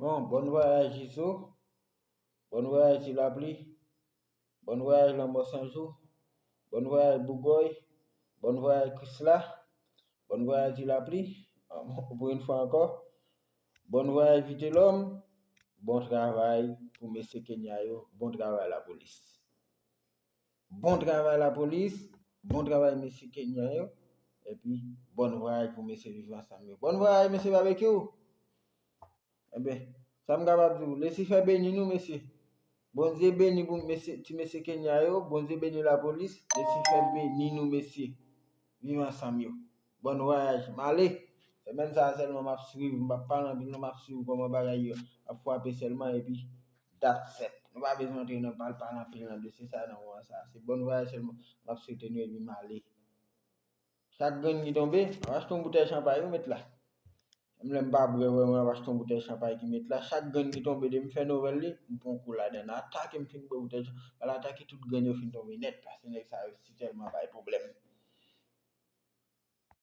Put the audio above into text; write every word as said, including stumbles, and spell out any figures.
Bon, bon vwayaj Izo, bon vwayaj Ti Lapli, bon vwayaj Lanmò San Jou, bon vwayaj Bougòy, bon vwayaj Krisla, bon vwayaj Ti Lapli, pou yon fwa ankò, bon vwayaj Vitelòm, bon travay pou mesye Kenya yo, bon travay lapolis. Bon travay lapolis, bon travay mesye Kenya yo, epi bon vwayaj pou mesye Viv Ansanm yo. Bon vwayaj mesye Babekyou. Enben, sa m kapab di w, Lesifè beni nou mesye. Bondye beni pou mesye, ti mesye Kenya yo, Bondye beni lapolis, Lesifè beni nou mesye. Viv Ansanm yo. Bon vwayaj, m ale. Semèn sa a sèlman m ap swiv, m p ap pale anpil non, m ap swiv kòman bagay yo ap frape sèlman epi that's it. Nou pa bezwen antre nan pale pale anpil nan dosye sa a nan moman sa a. Se bon vwayaj sèlman m ap swete nou epi m ale. Chak grenn ki tonbe, m ap achte yon boutèy chanpay wi met la. Menm lè m pa bwè vrèman, m ap achte yon boutèy chanpay ki met la. Chak grenn ki tonbe depi m fè nouvèl li, m pran kou ladan. Nan atake m fin bwè boutèy chanpay la, atake tout grenn yo fin tonbe nèt paske nèg sa yo si tèlman bay pwoblèm.